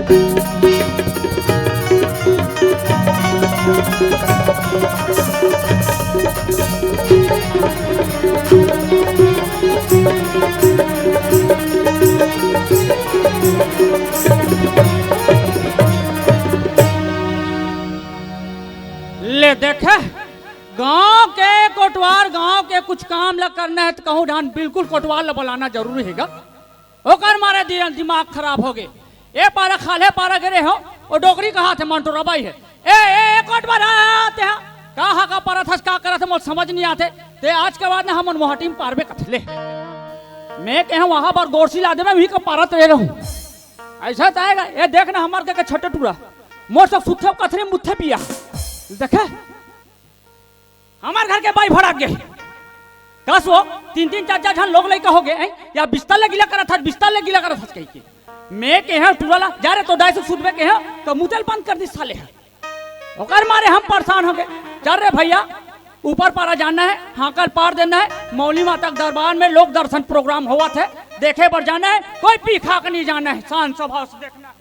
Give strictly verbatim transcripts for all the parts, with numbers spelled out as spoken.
ले देखे, गांव के कोटवार, गांव के कुछ काम ला करना हे त कहूं ढान बिल्कुल कोटवार ला बलाना जरूरी हे गा। ओकर मारे दि-, दिमाग खराब होगे। ए पारा खाल्हे पारा गे रेहेंव, ओ डोकरी कहाथे मंटोरा बाई हे। ए, ए, ए कोटवार आते हा। का हा का पारत हस, का करत हे, मोला समझ नइ आथे। ते आज के बाद ना हमन मोहाटी म पारबे कथे ले। में केहेंव वहां बर गोरसी ला देबे, उही का पारत रेहेंव। अइसा त आय गा, ए देख ना हमर के, के छट्टे टूरा। मोर सब सुत्थे कथरी मुत्थे पिया। देखे? हमर घर के बाई भड़क गे। कस वो, तीन तीन चार चार झन लोग लइका होगे, हैं? या बिस्तर ले गिला करत हस, बिस्तर ले गिला करत हस कहिके। में केहेंव टूरा ला, जा रे तोर दाई से सुतबे केहेंव, त मुतेल बंद कर दिस साले ह। ओकर मारे हम परेशान होगे। चल रे भइया, ऊपर पारा जाना हे, हांकल पार देना हे, मौली माता के दरबार में लोक दर्शन प्रोग्राम होवत हे, देखे बर जाना हे, कोई पी खा के नइ जाना हे, शांत स्वभाव से देखना हे।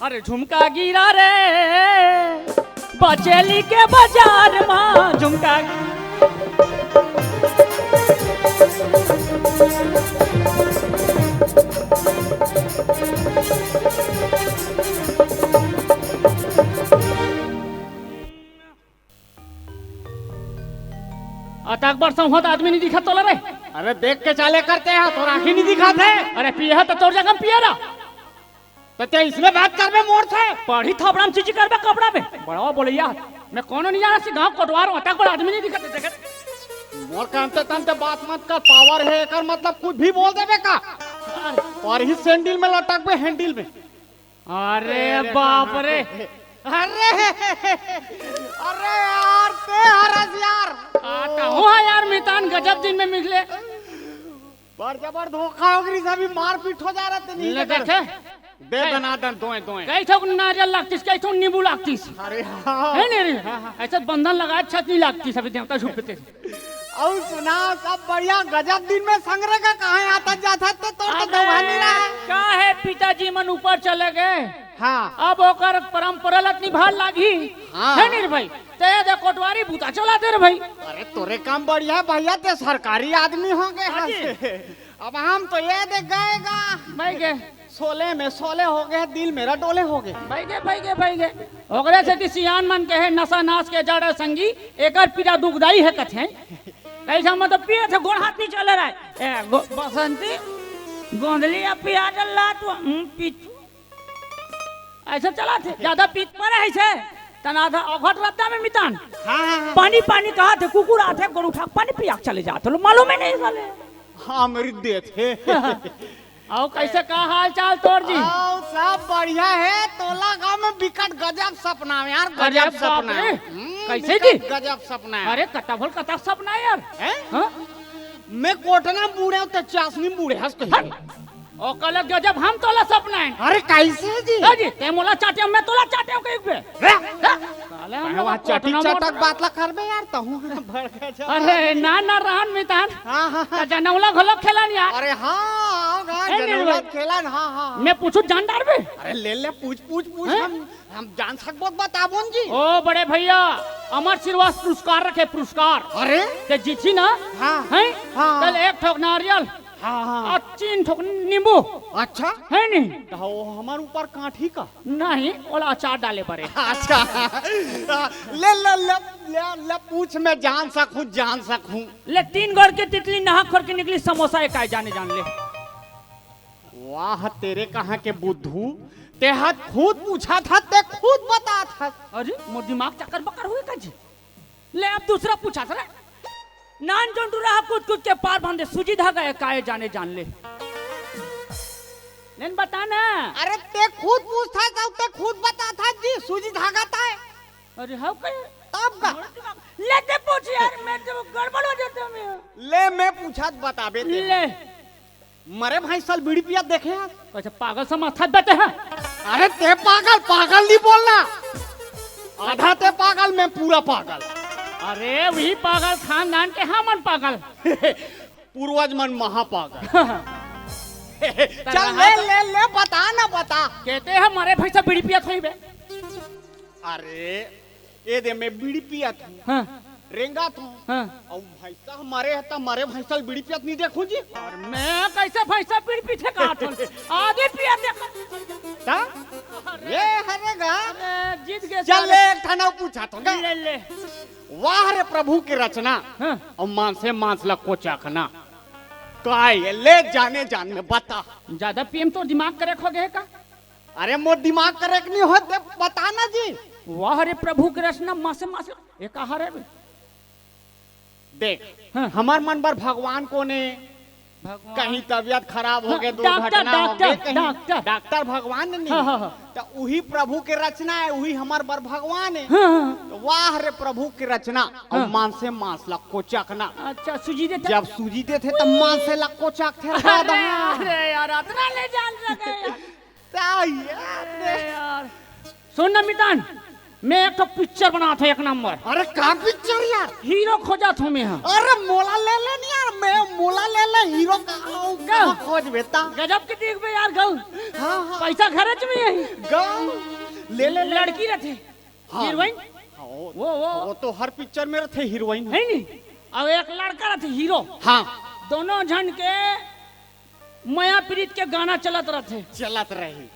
अरे झुमका गिरा रे, बचेली के बाजार मा झुमका। अतक बड़ संहत आदमी नइ दिखत तोला रे। अरे देख के चाले करते हा, तोर आंखी नइ दिखत हे। अरे पिए हा त तोर जगह पिए रहा। त ते इसने बात करबे मोर से? पढ़ी थोपड़ा म चीची करबे कपड़ा में। बड़वा बोलइया। में कोनो नइ जानस, गांव कोटवार हंव, अतक बड़ आदमी नइ दिखत हे, देखे। मोर काम ते तन ते बात मत कर, पावर हे, एकर मतलब कुछ भी बोल देबे का? पढ़ी सैंडिल में लटकबे हैंडिल में। अरे अरे बाप रे। अरे, अरे यार, ते हरस यार। आ, त हूं हा यार मितान, गजब दिन में मिले। बड़ जबर धोखा होगे, अभी मारपीट हो जा रहा ते नहीं ले देखे। दे दे दनादन दोय दोय। कई ठोक नारियल लागतिस, कई ठोक नींबू लागतिस। अरे हां। हे नहीं रे? हां, हां। अइसे बंधन लगाय छत नइ लागतिस, अभी देवता झुकते। अउ सुना, सब बढ़िया, गजब दिन में संग रे का, कहां आता जाता तो तोर तो अबे, दौहानी रहा। का हे, पिताजी मन ऊपर चले गे। हां। अब ओकर परंपरा ल निभाय ल लागही। हां। हे नहीं रे भाई? ते दे कोटवारी बूता चलाते रे भाई। अरे तोरे काम बढ़िया हे भइया, ते सरकारी आदमी होगे हां जी। अब हम तो ये दे गए गा। भाई के? शोले में शोले होगे, दिल मेरा डोले होगे। भाई के, भाई के, भाई के। ओकरे सेती सियान मन कहे, "नशा नाश के जड़ हे संगी, एकर पीरा दुखदाई हे," कथे। कइसे मतलब पिए थे, गोड़ हाथ नइ चले रहे। ए, गो-, बसंती, गोंदली या पिया डल्ला तू, हम्म, पीछू। अइसे चलाथे, जादा पीत परे हे से, तना आधा अघट रद्दा में मितान। हां, हां, हां। पानी, पानी कहाथे, कुकुर आथे, गोरू उठा के पानी पिया के चले जाथे, लो मालूम हे नहीं साले। हां, मेरी देत हे। अउ कइसे, का हाल चाल तोर जी? अउ सब बढ़िया हे, तोला गांव में बिकट गजब सपना हे यार, अरे गजब बाप सपना रे, हे। हम्म, कइसे बिकट जी? गजब सपना हे। अरे कतक भल कतक सपना हे यार। हैं? हां? में कोटना बूड़े हंव ते चासनी बूड़े हस कहीं। हट। ओकर ले गजब हम तोला सपना हे। अरे कइसे जी? ए जी, ते मोला चाटेव, में तोला चाटेव कहिबे। रे, रे। साले हम कहे लोग वहाँ चटी कोटना चटक मोटना बात ला करबे यार, तहूँ बड़का झगड़ा। अरे ना ना रहन मितान। हाँ, हाँ, हाँ। त जनौला घलो खेलन यार। अरे हाँ, हाँ, ए, जनौला नहीं। खेलन, हाँ, हाँ, हाँ। मैं पूछू जान डारबे? अरे ले ले, पूछ, पूछ, पूछ, हैं? हम, हम जान सकबो त बताबोन जी। ओ बड़े भैया, अमर सिलवास पुरस्कार रखे, पुरस्कार। अरे? ते जीतही ना? हाँ। हैं? हाँ। चल एक ठोक नारियल। हाँ, हाँ। अउ तीन ठोक नींबू। अच्छा? हे नहीं? त ओ हमर ऊपर कांटही का? नहीं, ओला अचार डाले परे। अच्छा। ले, ले, ले, ले, ले, पूछ, मैं जान सकहूँ, जान सकहूँ। ले, तीन गोड़ के तितली नहा खोर के निकली, समोसा एकाय जाने जान ले। वाह, तेरे कहाँ के बुद्धू, तेहा खुद पूछत हस, ते खुद बतात हस। अरे, मोर दिमाग चक्कर बकर होगे का जी? ले अब दूसरा पूछत हस रे। नान जोन टूरा ह कूद कूद के पार बांधे, सूजी धागा एकाय जाने जान ले। लेन बता ना। अरे ते खुद पूछत हस, ते खुद बतात हस जी, सूजी धागा ताय। अरे हव कहे? तब का? ले ते पूछ यार, मैं तो गड़बड़ हो जाता हूँ मैं। ले मैं पूछत बताबे ते। ले। मरे भैंस ल बीड़ी पियत देखे हस? अच्छा, पागल समझत हस बे ते ह? अरे ते पागल, पागल नहीं बोलना। आधा ते पागल, मैं पूरा पागल। अरे वही पागल खानदान के हमन पागल। पूर्वज मन महापागल। चल ले, ले, ले, बता ना, बता। कहते हैं, मरे भैंसा बीड़ी पियत होही बे। अरे, ए दे, मैं बीड़ी पियत हूँ, हाँ। रेंगत हूँ, हाँ। अउ भैंसा मरे हे त मरे भैंसा ल बीड़ी पियत नहीं देखूं जी। अउ मैं कइसे भैंसा बीड़ी पीथे कहत हूँ? आदमी पियत देखत हूँ। ता? अरे। ए, हरे गा। अरे, जीत गए चल सारे। ले, एक ठन अउ पूछत हूँ गा। ले, ले। वाह रे प्रभु के रचना, हाँ। अउ मांसे मांस ला कोचकना। काय ए, ले जाने जान में बता। ज्यादा पीएम तो दिमाग करेक हो गए का? अरे मोर दिमाग करेक नहीं होत, बता ना जी। वाह रे प्रभु के रचना, मांसे मांस ला, ए कहा रे बे? देख, हाँ। हमर मन बर भगवान कोन ए? भगवान। कहीं तबीयत खराब हो हाँ, गए, डॉक्टर, दुर्घटना हो डॉक्टर, गए, कहीं डॉक्टर। डॉक्टर भगवान नहीं। हाँ, हाँ, हाँ। त उही प्रभु के रचना ए, उही हमर बर भगवान ए। हाँ, हाँ। त वाह रे प्रभु के रचना, अउ हाँ। मांसे मांस ला कोचकना। अच्छा, सूजी देथे? जब सूजी देथे, त मांसे ला कोचकथे, अरे, दादा। अरे यार, अतना ले जान लगे यार। का यार? अरे यार। सुन ना मितान, मैं एक ठो पिक्चर बनात हूँ एक नंबर। अरे का पिक्चर यार? हीरो खोजत हूँ मैं, हाँ। अरे मोला ले ले नहीं यार, मैं मोला ले ले हीरो का, का? का खोज बेटा? गजब के दिखबे यार गऊ। हाँ, हाँ। पैसा खर्च में यही। गऊ। ले ले ले। लड़की रथे। हाँ। हीरोइन? हाँ, वो, वो, वो। वो तो हर पिक्चर में रथे हीरोइन। है नहीं? अब एक लड़का रथे हीरो। हाँ। दोनों झन के मया प्रीत के गाना चलत रथे। चलत रही।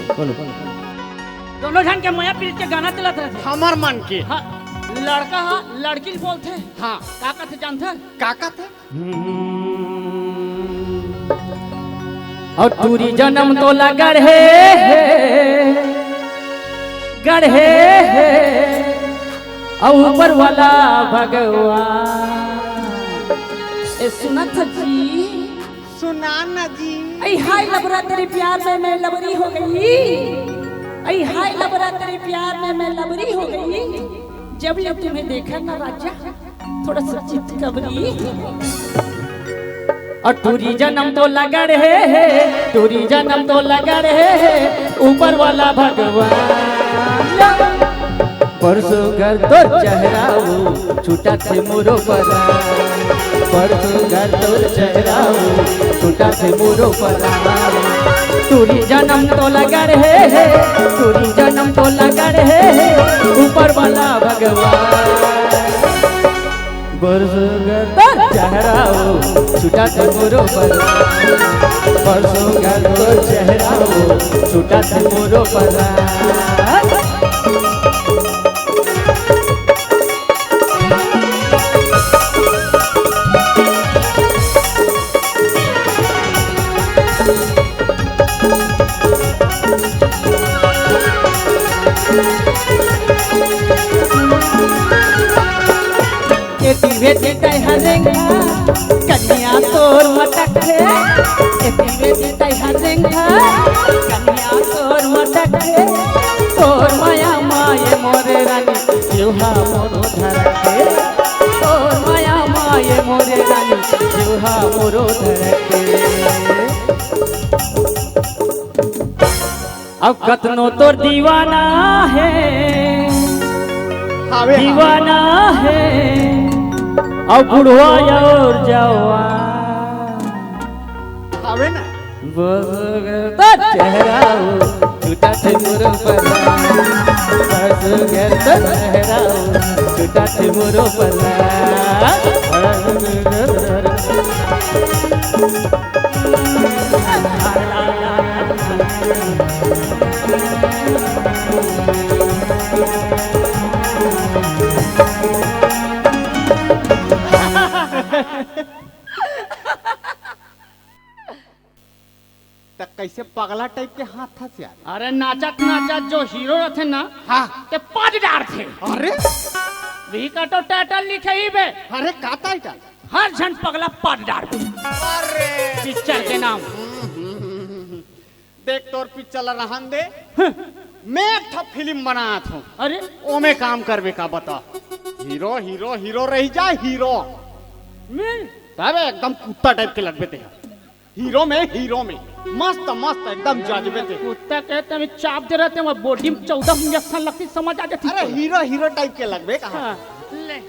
बोलो, बोलो। दोनों झन के मया प्रीत के गाना चलत रथे। हमर मन के। हाँ, लड़का हा लड़की ल बोलथे। हाँ। का कथे जानथस? का कथे? अउ टूरी जनम तोला गढ़े हे, गढ़े हे, अउ ऊपर वाला भगवान। ए, सुनत हस जी? सुना ना जी। ऐ हाय लबरा तेरे प्यार में मैं लबरी हो गई। ऐ हाय लबरा तेरे प्यार में मैं लबरी हो गई। जब ले तुम्हें देखा ना राजा, थोड़ा सा चित कबरी। अउ टूरी जनम तोला गढ़े हे, टूरी जनम तोला गढ़े हे, ऊपर वाला भगवान। परसों घर तोर चेहरा वो, छूटा थे मोरो परान। परसों घर तोर चेहरा वो, छूटा थे मोरो परान। टूरी जनम तोला गढ़े हे, टूरी जनम तोला गढ़े हे, ऊपर वाला भगवान। परसों घर तोर चेहरा वो, छूटा थे मोरो परान। परसों घर तोर चेहरा वो, छूटा थे मोरो परान। एती वेती तैं हर रेंगथा, कनिया तोर मटकथे। एती वेती तैं हर रेंगथा, कनिया तोर मटकथे। तोर मया माये मोरे रानी, जीव हा मोरो धड़कथे। तोर मया माये मोरे रानी, जीव हा मोरो धड़कथे। अब कतनो तोर दीवाना हे, हावे, हावे। दीवाना हे, अब बुढ़वा अउ जवान। हावे ना। बस घर तोर चेहरा वो, छूटा थे मोरो परान। बस घर तोर चेहरा वो, छूटा थे मोरो परान। त कइसे पगला टाइप के हाँकथस यार? अरे नाचत नाचत जो हीरो रथे ना, हाँ। ते पाद डारथे। अरे? भी का तो टाइटल लिखे ही बे। अरे का टाइटल? हर झन पगला पाद डारथे। अरे। पिक्चर के नाम। देख तोर पिक्चर ला रहन दे। मैं एक ठो फिल्म बनात हूँ। अरे? ओमे काम करबे का बता? हीरो, हीरो, हीरो रही जा, हीरो। मिल। तबे एकदम कुत्ता टाइप के लगबे ते। हीरो में, हीरो में। मस्त, मस्त, एकदम जजबे ते। कुत्ता के तमे चाप दे रहते हैं, वो बॉडी में चौदह इंजेक्शन लगती, समझ आ जाती अरे तो। हीरो, हीरो टाइप के लगबे कहा। हाँ, ले।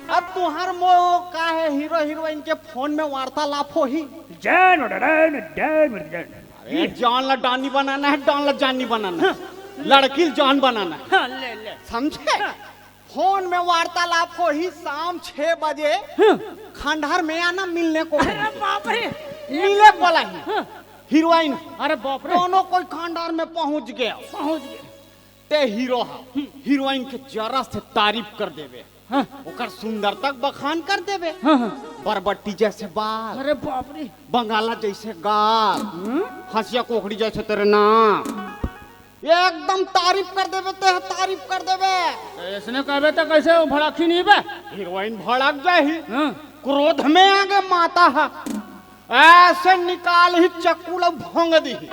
अब तुहार मो का है, हीरो हीरोइन के फोन में वार्तालाप होही। Jain, Dan, Dan, Dan. अरे, जॉन ला डॉनी बनाना है, डॉन ला जॉनी बनाना है। हाँ। लड़की ला जॉन बनाना है। हाँ, ले, ले। समझे? हाँ। फोन में वार्तालाप होही शाम छह बजे। हाँ। खंडहर में आना मिलने को। अरे बाप रे। मिले वाला ही। हाँ। हीरोइन। अरे बाप रे। दोनों कोई खंडहर में पहुंच गया। पहुंच गया। ते हीरो हा। हम्म। हीरोइन के जरा से तारीफ कर देवे। हाँ। ओकर सुंदरता के बखान कर देवे। हाँ, हाँ। बरबट्टी जैसे बाल। अरे बाप रे। बंगाला जैसे गाल। हम्म। हंसिया कोकड़ी जैसे तेरे नाम। एकदम तारीफ कर देवे ते, तारीफ कर देवे। तो इसने कहबे तो कैसे वो भड़की नहीं बे? हीरोइन भड़क जाही। हाँ। क्रोध में आगे माता हा। ऐसे निकालही चक्कू ला भोंग दीही।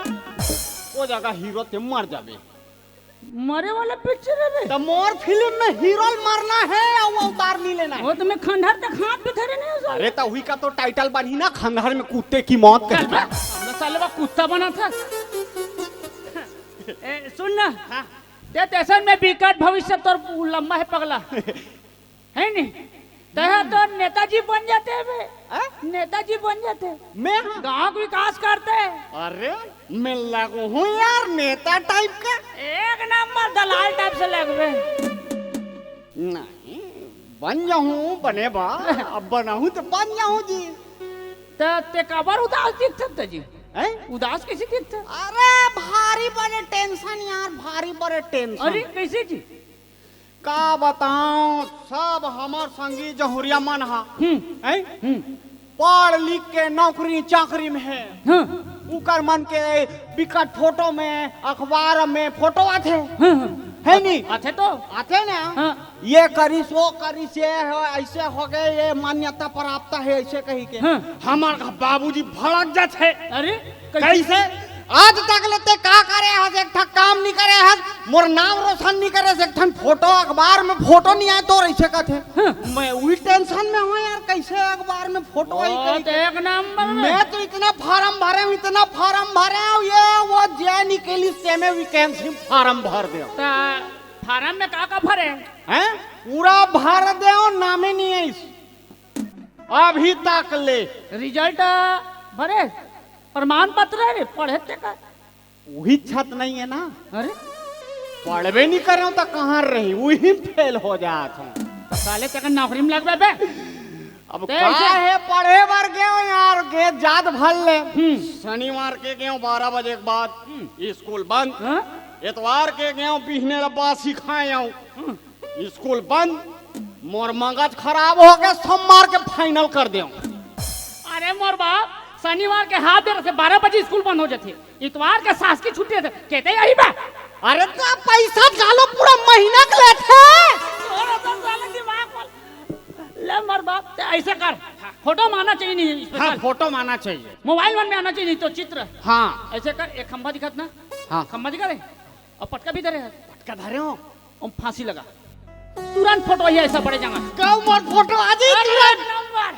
वो जगह हीरो ते मर जाबे। मरे वाला पिक्चर है बे। तो मोर फिल्म में हीरो मरना है या वो उतार नहीं लेना है? वो तो मैं खंडहर तक हाथ भी धरे नहीं हूँ साले। अरे तो वही का तो टाइटल बनी ना, खंडहर में कुत्ते की मौत चल बे, कही। हम लोग साले वो कुत्ता बना था। ए, सुन ना। हाँ। ते तैसन में विकट भविष्य तोर लंबा है पगला। है नहीं? तैं तो नेताजी बन जाते बे। हाँ? नेताजी बन जाते। मैं हाँ। गांव का विकास करते। अरे, मैं लगहूँ यार नेता टाइप का। एक नंबर दलाल टाइप से लगबे। नहीं, बन जाहूँ, बने बा। अब बनाहूँ तो बन जाहूँ जी। त ते काबर उदास दिखत जी? हैं? उदास कैसे दिखत? अरे, भारी बड़े टेंशन यार, भारी बड़े टेंशन। अरे, कैसे जी? का बताऊं, सब हमर संगी जहुरिया मन हा, हम्म। हैं? हम्म। पढ़ लिख के नौकरी चाकरी में है। हाँ। उकर मन के बिकट फोटो में, अखबार में फोटो आथे। हाँ, हाँ। है नी? आथे तो। आथे ना? हाँ। ये करिस, वो करिस, ये हो, ऐसे हो गए, ये मान्यता प्राप्त है, ऐसे कही के। हाँ। हमर बाबूजी भड़क जाथे। अरे, कैसे? कैसे? आज तक ले ते का करे हस, एक ठा काम नहीं करे हस, मोर नाम रोशन नहीं करे हस, एक ठन फोटो अखबार में फोटो नहीं आए तो ऐसे कथे। हाँ। मैं वही टेंशन में हूँ यार, कैसे अखबार में फोटो आई ओ, करी तो के। एक नंबर में। मैं तो इतना फार्म भरे हूँ, इतना फार्म भरे हूँ, ये वो जे निकली से में वैकेंसी फार्म भर दे। ता फार्म में का का भरे? हैं? पूरा भर दे, नामे नहीं है इस। अभी तक ले। रिजल्ट भरे, प्रमाण पत्र है, पढ़े ते का? वही छत नहीं है ना। अरे? पढ़बे नहीं करे तो कहाँ रही, वही फेल हो जात हूँ। तो साले तेकर नौकरी में लगबे बे। अब ते का ऐसे है, पढ़े बर गए हो यार, गे जात भर ले। हम्म। शनिवार के गए हो बारह बजे के बाद, हम्म। स्कूल बंद। हाँ? एतवार के गए हो बिहने ला बासी खाए आऊँ। हम्म। स्कूल बंद, मोर मगज खराब हो गया, सोमवार के फाइनल कर दे। अरे मोर बाप, शनिवार के हाफ डे से बारह बजे स्कूल बंद हो जाथे, इतवार के शासकीय छुट्टी रहथे, कहते यही बा। अरे तो पैसा घलो पूरा महीना के लेथे। तोर अपन साले दिमाग पर। ले मोर बाप, ते ऐसे कर, फोटो में आना चाहिए नहीं, हाँ, special। फोटो में आना चाहिए। मोबाइल मन में आना चाहिए, नहीं तो चित्र। हाँ। ऐसे कर, एक खंभा दिखत ना? हाँ। खंभा दिखा रहे? और पटका भी धरे है। पटका धरे हो? और फांसी लगा। तुरंत फोटो ही ऐसा पड़े जाना। कब मोर फोटो आ जाए अरे, तुरंत? नंबर।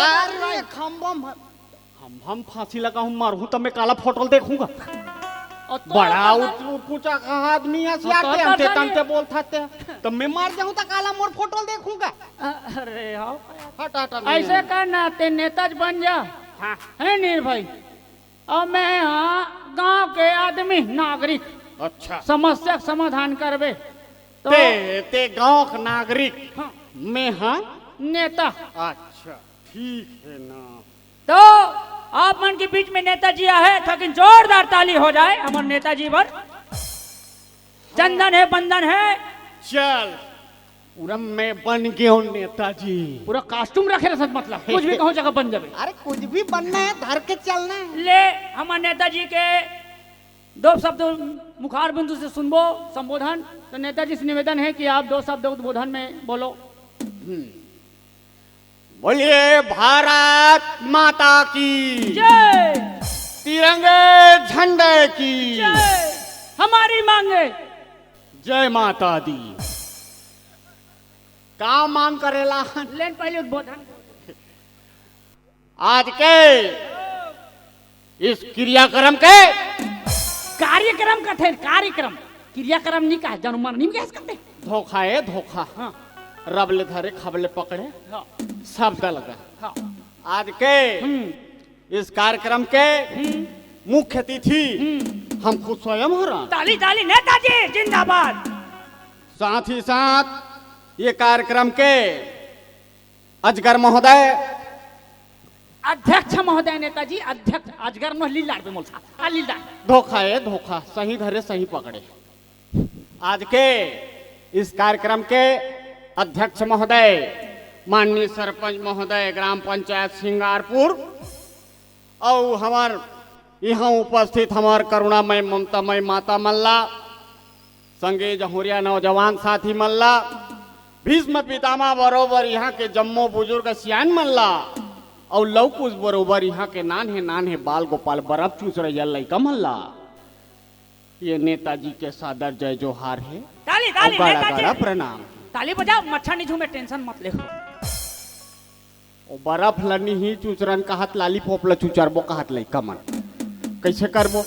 अरे, खंभा म-, हम, हम फांसी लगा हूँ, मरहूँ तब मैं काला फोटो देखूंगा। और तो बड़ा पता उत-, ऊंचा कहा आदमी है, और सियाते तो अंते पता तंते नहीं। बोलता ते। तब मैं मर जाऊँ तो काला मोर फोटो देखूंगा। अरे, हाँ। हट, हट, हट, ऐसे नहीं। कर ना, ते नेता बन जा। हाँ। है नी भाई? और मैं हाँ गांव के आदमी, नागरिक। अच्छा। समस्या के समाधान करबे। तो ते, ते गांव के नागरिक। हाँ। मैं हाँ नेता। अच्छा, ठीक है ना। तो आप मन के बीच में नेताजी आहे, थकिन जोरदार ताली हो जाए हमर नेताजी बर। चंदन है, बंदन है। चल, पूरा मैं बन गया हूँ नेताजी। पूरा costume रखे रह, मतलब कुछ भी कहो जगह बन जाबे। अरे कुछ भी बनना है, धर के चलना है। ले, हमर नेताजी के दो शब्द मुखार बिंदु से सुनबो, संबोधन। तो नेताजी से निवेदन है कि आप दो शब्द उद्बोधन में बोलो। हम्म। बोलिए भारत माता की जय। तिरंगे झंडे की जय। हमारी मांगे जय माता दी। का मांग करेला? लेन पहले उद्बोधन। आज के इस क्रियाक्रम के कार्यक्रम कथे, कार्यक्रम। क्रियाक्रम नहीं कहे, जन्म मरनी में कहे करते। धोखा है, धोखा। हाँ। रब ले धरे, खब ले पकड़े, हाँ। शब्द लगा। हाँ। आज के हम्म। इस कार्यक्रम के हम्म। मुख्य अतिथि हम्म। हम खुद स्वयं हो रहा। ताली, ताली, नेताजी जिंदाबाद। साथ ही साथ ये कार्यक्रम के अजगर महोदय। अध्यक्ष महोदय, नेताजी, अध्यक्ष, अजगर मोह लीलार पे मोलसा, आ लीलार। धोखा है, धोखा, सही धरे, सही पकड़े। आज के इस कार्यक्रम के अध्यक्ष महोदय, माननीय सरपंच महोदय, ग्राम पंचायत सिंगारपुर, अउ हमार यहाँ उपस्थित हमार करुणामय ममतामय माता मन ला, संगे जहुरिया नौजवान साथी मन ला, भीष्म पितामह बरोबर यहाँ के जम्मो बुजुर्ग सियान मन ला, अउ लव कुश बरोबर यहाँ के नान्हे नान्हे बाल गोपाल बरफ चूस रहिया लइका मन ला, ये नेताजी के सादर जय जोहार है। ताली, ताली, अउ गाड़ा नेताजी। गाड़ा प्रणाम। ताली बजाओ, मच्छर नहीं झूमे, टेंशन मत ले। ओ बरफ ल नहीं चुचरन कहत, लालीपॉप ल चुचरबो कहत लइका मन। कैसे करबो?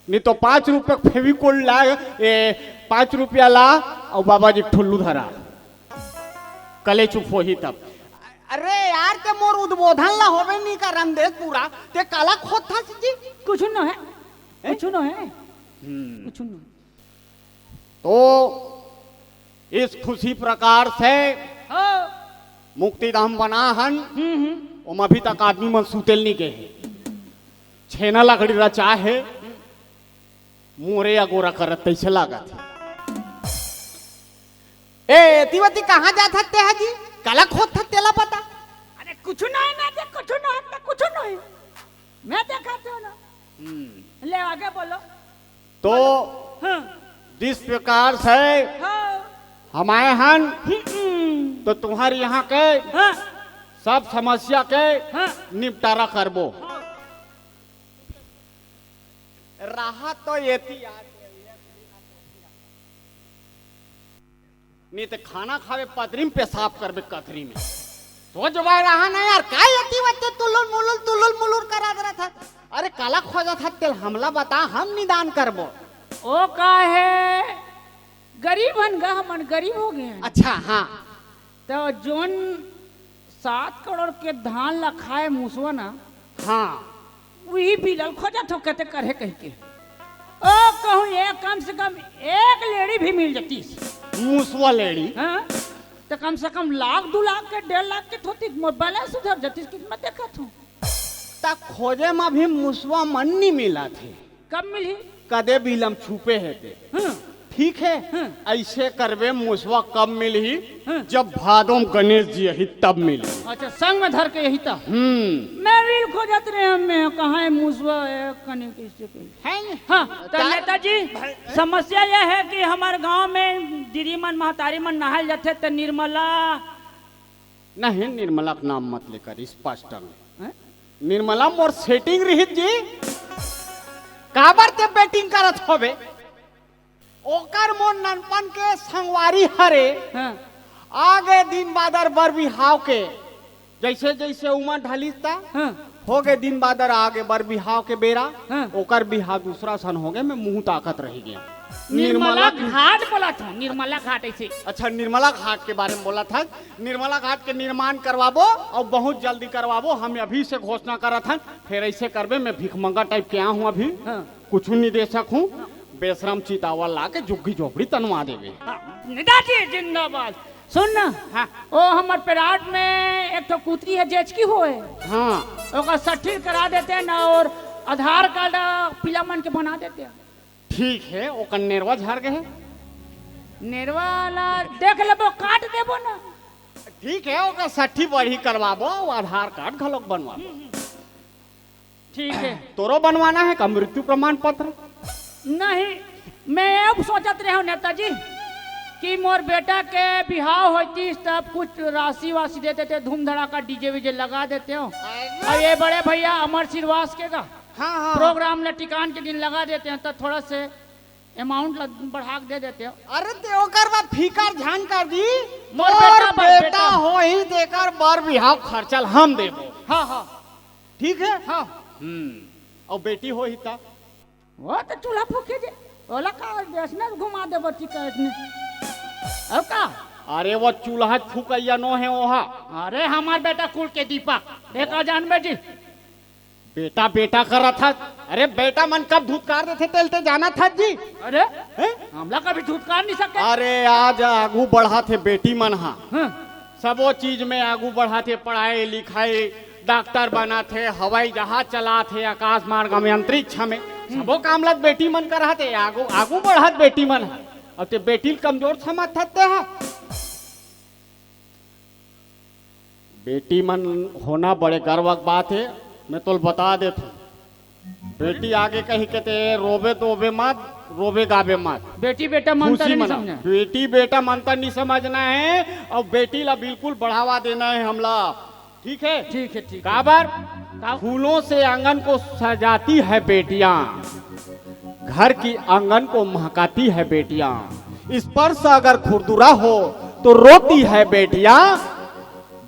नहीं तो पाँच रुपये फेविकोल ला, ए, पाँच रुपया ला, अउ बाबा जी ठुल्लू धरा। कले चुप होही तब। अरे यार, ते मोर उद्बोधन ला होबे नहीं करन दे पूरा, ते काला खोद था जी? कुछ न है, हैं? कुछ न है, हम्म। कुछ न। तो इस खुशी प्रकार से हाँ। मुक्तिधाम बना हन, हम्म, हम्म। ओम अभी तक आदमी मन सुतेल नहीं गए। छेना लकड़ी रचा है, मोरे अगोरा करत तैसे लागत है। ए, एती वती कहाँ जात हत्ते है जी? काला खोद हत्ते ला पता? अरे कुछ नहीं, मैं तो कुछ नहीं, मैं कुछ नहीं। मैं देखा तो ना। हम्म। ले आगे बोलो। तो हाँ। जिस प्रकार से हाँ। हम आए हन, हम्म। तो तुम्हारे यहाँ के हाँ। सब समस्या के हाँ। निपटारा करबो। हाँ। रहा तो ये थी यार। नहीं तो खाना खावे पतरी में, पेशाब करबे कतरी में। तो जो भाई रहा ना यार, काय एती वत्ते तुलुल मुलुल, तुलुल मुलुल करा दे रहा था। अरे काला खोजा था तेल, हमला बता, हम निदान करबो। ओ का है, गरीब हन गा, हमन गरीब हो गए हैं। अच्छा, हाँ। तो जोन सात करोड़ के धान ला खाए मुसवा ना, हाँ। वही बिलल खोजत हो, कहते करे कह के। ओ कहूँ, एक कम से कम एक लेड़ी भी मिल जातीस। मुसवा लेड़ी? हाँ, तो कम से कम लाख, दो लाख के, डेढ़ लाख के थोती, मोर बैलेंस उधर जातीस, कितना देखत हूँ। त खोजे में भी मुसवा मन नहीं मिला थे। कब मिलही? कदे बिलम छुपे हे ते। हाँ। ठीक है, हाँ। ऐसे करबे, मुसवा कब मिलही? हाँ। जब भादों में गणेश जी यही तब मिलही। अच्छा, संग में धर के यही तब। हम्म। मैं रील खोजत रहे, मैं कहाँ है मुसवा है, कने कैसे कही? है नहीं? हाँ, तो तार- नेताजी, भाई- समस्या यह है कि हमारे गांव में दीदी मन, महतारी मन नहाए जाते तो निर्मला। नहीं, निर्मला का नाम मत लेकर, स्पष्ट में। हैं? निर्मला मोर सेटिंग रहित जी। काबर ते बेटिंग करत होबे? ओकर मोर ननपन के संगवारी हरे। हाँ। आगे दिन बादर बर बिहाव के, जैसे जैसे उमर ढलिस ता, हाँ। हो गए दिन बादर आगे बर बिहाव के बेरा, हाँ। ओकर बिहाव दूसरा सन हो गए, मैं मुंह ताकत रह गया। निर्मला निर्मला घाट बोला था, निर्मला घाट ऐसे। अच्छा, निर्मला घाट के बारे में बोला था। निर्मला घाट के निर्माण करवाबो और बहुत जल्दी करवाबो, हम अभी से घोषणा करत हन। फिर ऐसे करबे, मैं भिखमंगा टाइप के आ हूँ अभी, हाँ। कुछ नहीं दे सकूँ। बेशरम चितावा ला के झुग्गी झोपड़ी तनवा देबे। हाँ, नेताजी जिंदाबाद। सुन ना, हाँ। ओ हमर पेराट में एक ठो कुतरी है, जेचकी होए। हाँ। ओकर सट्ठी करा देते ना, और आधार कार्ड पीला मन के बना देते। ठीक है, ओकर नेरवा झाड़ गए। नेरवा ला देख लेबो, काट देबो ना। ठीक है, ओकर सट्ठी बढ़ी करवाबो, वो आधार कार्ड घलोक बनवाबो। ठीक है। तोरो बनवाना है का मृत्यु प्रमाण पत्र? नहीं, मैं अब सोचत रहे हूँ नेताजी कि मोर बेटा के बिहाव होतीस तब कुछ राशि वासी दे देते, धूम धड़ाका डीजे वीजे लगा देते हो। अरे। और ये बड़े भैया अमर श्रीवास के का हाँ, हाँ, हाँ। प्रोग्राम ल टिकान के दिन लगा देते हैं, तो थोड़ा से अमाउंट ल बढ़ा के दे देते हो। अरे ते ओकर बाद फिकर झन कर जी, मोर तोर बेटा बर बेटा बेटा। होही तेकर बर बिहाव खर्चा ल हम देबो। हाँ, हाँ। ठीक है? हाँ। हम्म। अउ बेटी होही त? वो तो चूल्हा फूके जे, ओला का बेसने घुमा देबो टिकट ने। अउ का? अरे वो चूल्हा फूकइया नो हे ओहा। अरे हमार बेटा कुल के दीपक, एका जानबे जी। बेटा बेटा करत हस। अरे बेटा मन कब धुतकार देथे तेल ते जानत हस जी? अरे हैं? हमला कभी धुतकार नहीं सके। अरे आज आगू बढ़त हे बेटी मन हा। हाँ। सबो चीज में आगू बढ़त हे, पढ़ाई लिखाई, डॉक्टर बनत हे, हवाई जहाज चलात हे, आकाश मार्ग में, अंतरिक्ष में, सबो काम ल बेटी मन करत हे, आगू, आगू बढ़त बेटी मन ह। अब ते बेटी ल कमजोर समझत हस ते ह? बेटी मन होना बड़े गर्व के बात हे, मैं तोल बता देत हूँ। बेटी आगे कही के ते रोबे तो ओबे मत, रोबे गाबे मत। बेटी बेटा मंतर खुशी नहीं मना। समझना। बेटी बेटा मंतर नहीं समझना है और बेटी ला बिल्कुल बढ़ावा देना है हमला। ठीक है? ठीक है, ठीक है। काबर? का? फूलों से आंगन को सजाती है बेटियां, घर की आंगन को महकाती है बेटियां। स्पर्श अगर खुरदुरा हो तो रोती है बेटियां।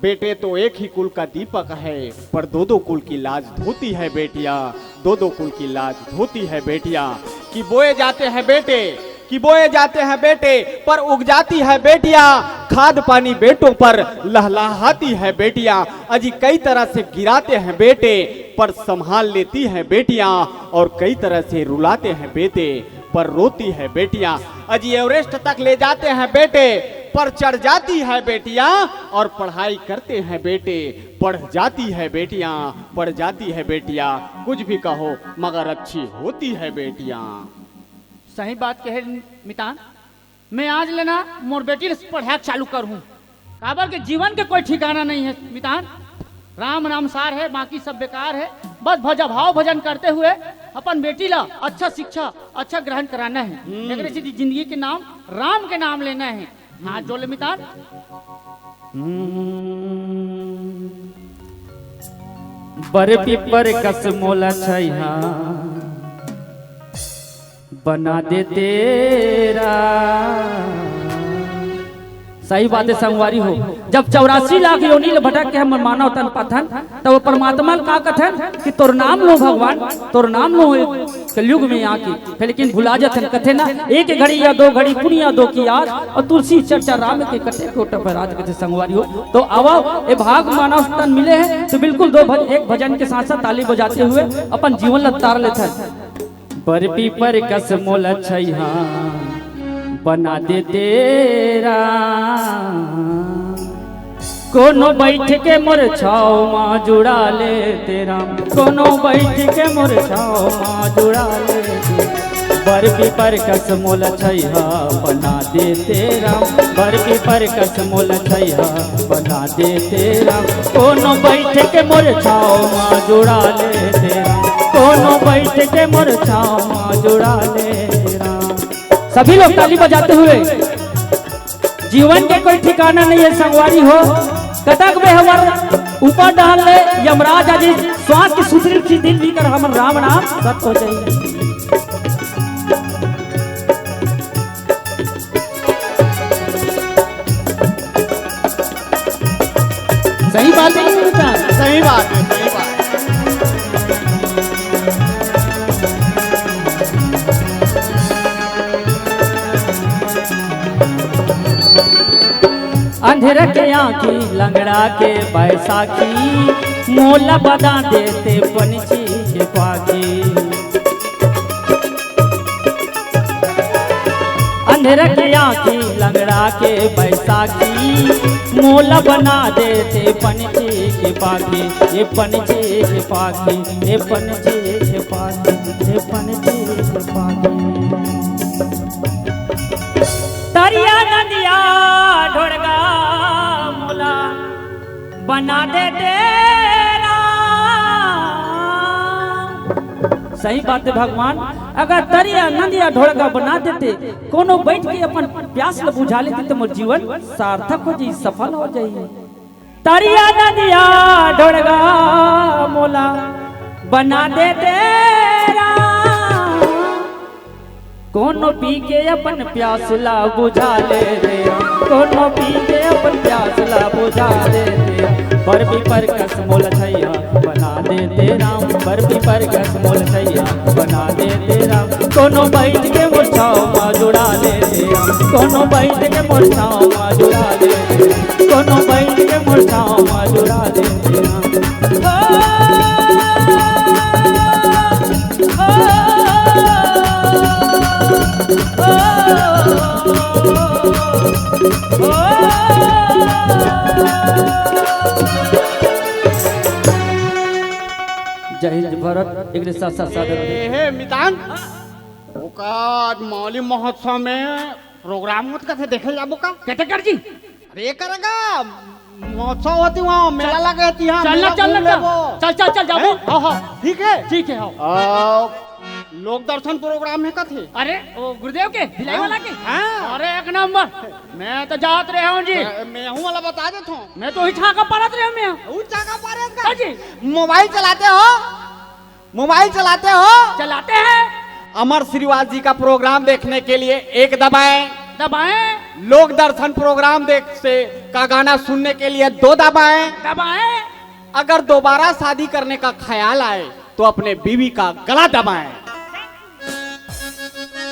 बेटे तो एक ही कुल का दीपक है, पर दो दो कुल की लाज धोती है बेटियां, दो दो कुल की लाज धोती है बेटियां। कि बोए जाते हैं बेटे, कि बोए जाते हैं बेटे, पर उग जाती है बेटियां। खाद पानी बेटों पर लहलहाती है बेटियां। अजी कई तरह से गिराते हैं बेटे, पर संभाल लेती हैं बेटियां। और कई तरह से रुलाते हैं बेटे, पर रोती है बेटियां। अजी एवरेस्ट तक ले जाते हैं बेटे, पर चढ़ जाती है बेटियां। और पढ़ाई करते हैं बेटे, पढ़ जाती है बेटियां, पढ़ जाती है बेटियां। कुछ भी कहो मगर अच्छी होती है बेटियां। सही बात कहे मितान। मैं आज ले ना मोर बेटी ल पढ़ाक चालू करहूँ, काबर के जीवन के कोई ठिकाना नहीं है मितान। राम नाम सार है, बाकी सब बेकार है। बस भजा भाव भजन करते हुए अपन बेटी ला अच्छा शिक्षा, अच्छा ग्रहण कराना है। हम्म। एकरे से जिंदगी के नाम राम के नाम लेना है। हाथ जोड़ ले मितान। हम्म। बर पीपर कस मोला छइहा बना दे तेरा। सही बात है संगवारी हो, जब चौरासी लाख योनि ले भटक के हमन मानव तन पाथन, तब वो परमात्मा ल का कथन कि तोर नाम लो भगवान, तोर नाम लो कलयुग में आके। फिर लेकिन भुला जाथन, कथे ना, एक घड़ी या दो घड़ी पुनिया दो की याद, और तुलसी चर्चा राम के कटे कोट अपराध, कथे संगवारी हो। तो आवा, ए भाग मानव तन मिले हैं, तो बिल्कुल दो भज-, एक भजन के साथ साथ ताली बजाते हुए अपन जीवन ल तार लेथन। बर पीपर कस मोला छइहा बना दे तेरा। कोनो बैठ के मोर छाव मा जुड़ा ले तेरा, कोनो बैठ के मोर छाव मा जुड़ा ले तेरा। बर पीपर कस मोला छइहा बना दे तेरा, बर पीपर कस मोला छइहा बना दे तेरा। कोनो बैठ के मोर छाव मा जुड़ा ले तेरा, कोनो बैठ के मोर छाव मा जुड़ा ले तेरा। सभी लोग ताली बजाते हुए। जीवन के कोई ठिकाना नहीं है संगवारी हो। कतक में हमर ऊपर डाल ले यमराज आज श्वास की सुधरी थी दिल भी कर हमर राम नाम सत हो जाई। सही बात है कि नहीं बेटा? सही बात है, सही बात है। अंधेरा के आँखी, लंगड़ा के बैसाखी, मोला बना देते पंछी के पाखी। अंधेरा के आँखी, लंगड़ा के बैसाखी, मोला बना देते पंछी के पाखी, ये पंछी के पाखी, ये पंछी के पाखी, ये पंछी के पाखी। तरिया नदिया ढोड़गा मोला बना दे तेरा। सही बात है भगवान, अगर तरिया नदिया ढोड़गा बना देते, कोनो बैठ के अपन प्यास ल बुझा लेते, तो मोर जीवन सार्थक हो जाई, सफल हो जाई। तरिया नदिया ढोड़गा मोला बना दे तेरा। कोनो पी के अपन प्यास ला बुझा ले रे, कोनो पी के अपन प्यास ला बुझा ले रे। बर पीपर कस मोला छइहा बना देते राम, बरपी परगट मोर सैया बना देते राम। कोनो बैठ के मोर छाव मा जुड़ा देते राम, कोनो बैठ के मोर छाव मा जुड़ा देते राम, कोनो बैठ के मोर छाव मा जुड़ा देते राम। ओ, ओ, ओ, ओ, ओ। जय हिंद भारत, एक साथ साथ साथ। ए, हे मितान, ओका आज मावली महोत्सव में प्रोग्राम होत कथे, देखे जाबो का? केतकर जी। अरे करगा, महोत्सव होती वहाँ, मेला लगे होती, हाँ, चल ना, मेला चल घूम ना, लेबो। चल, चल, चल, जाबो। हैं? हाँ, हाँ। ठीक है। ठीक है, हाँ। आ, लोक दर्शन प्रोग्राम हे कथे। अरे, ओ गुरुदेव के, भिलाई हाँ? वाला के? हाँ। अरे, एक नंबर। मैं तो जात रहे हूँ जी। मैं, मैं हूँ वाला बता देता हूँ। मैं तो वही छाका पारत रहे हूँ मैं। वो छाका पारत का? हाँ जी। मोबाइल चलाते हो? मोबाइल चलाते हो? चलाते हैं। अमर श्रीवास जी का प्रोग्राम देखने के लिए एक दबाएं। दबाएं। लोक दर्शन प्रोग्राम देख से का गाना सुनने के लिए दो दबाएं। दबाएं। अगर दोबारा शादी करने का ख्याल आए तो अपने बीवी का गला दबाएं।